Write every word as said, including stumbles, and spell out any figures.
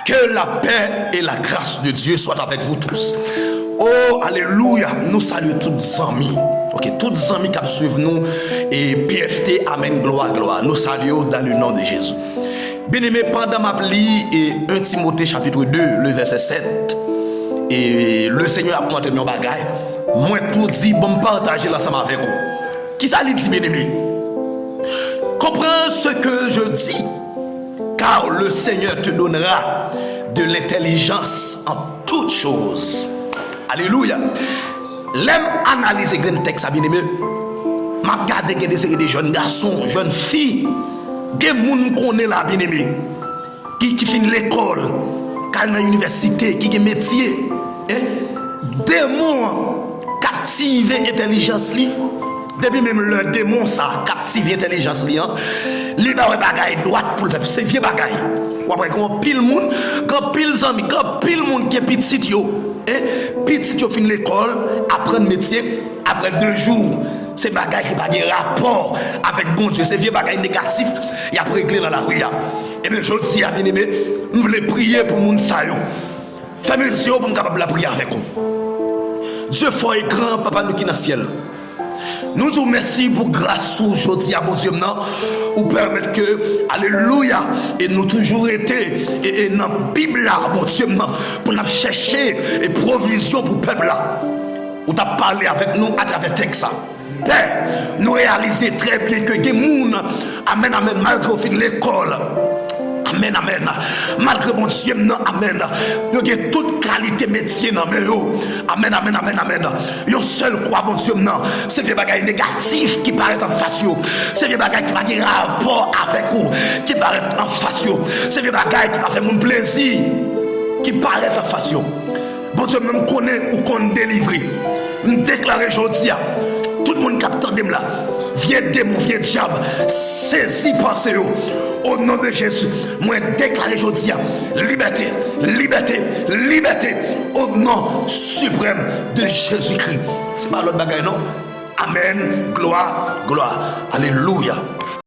Que la paix et la grâce de Dieu soient avec vous tous. Oh, alelouya! Nou salye tout zanmi. Ok, tout zanmi k ap swiv nou e P F T, amèn, glwa, glwa. Nou salye w dans le nom de Jésus. Byeneme, pandan m ap li e un Timote chapitre deux, le verset sept, e le Seigneur ap montre m yon bagay, mwen tou di, bon, m pataje l ansanm avèk ou. Kisa li di, byeneme? Comprends ce que je dis, car le Seigneur te donnera de l'intelligence en toutes choses. Alelouya! Lè m analize grenn tèks sa, byeneme, m ap gade gen de seri de jèn gason, jèn fi, gen moun m konnen la, byeneme, ki, ki fin lekòl, k al nan inivèsite, ki gen metye. Hein? Demon an kaptive entèlijans li. Depi menm lè demon sa kaptive entèlijans li an, li pa wè bagay dwat pou l fè, se vye bagay. W ap wè gen anpil moun, gen anpil zanmi, gen anpil moun gen pitit yo. Hein? Pitit yo fin lekòl, aprann metye, apre de jou, se bagay ki pa gen rapò avèk Bondye, se vye bagay negatif y ap regle nan lari a. Ebyen, jodi a, byeneme, m vle priye pou moun sa yo. Fèmen zye w pou m kapab lapriyè avèk ou. Dye fò e gran, Papa nou ki nan syèl, nou di w mèsi pou gras ou jodi a, Bondye m nan. Ou pèmèt ke, alelouya, e nou toujou rete e, e nan Bib la, Bondye m nan, pou n ap chèche e pwovizyon pou pèp la. Ou t ap pale avèk nou atravè tèks sa. Pè, nou reyalize trè byen ke gen moun, amèn, amèn, malgre yo fin lekòl, amèn, amèn, malgre Bondye m nan, amèn, yo gen tout kalite metye nan men yo, amèn, amèn, amèn, amèn, yon sèl kwa, Bondye m nan, se vye bagay negatif ki parèt anfas yo, se vye bagay ki pa gen rapò avèk ou ki parèt anfas yo, se vye bagay ki pa fè moun plezi ki parèt anfas yo. Bondye, mwen m konnen ou konn delivre. M deklare jodi a, tout moun k ap tande m la, vye demon, vye dyab, sezi panse yo. O non de Jezi, mwen deklare jodi a, libète, libète, libète, o non siprèm de Jezikri. Se pa lòt bagay non. Amèn, glwa, glwa, alelouya.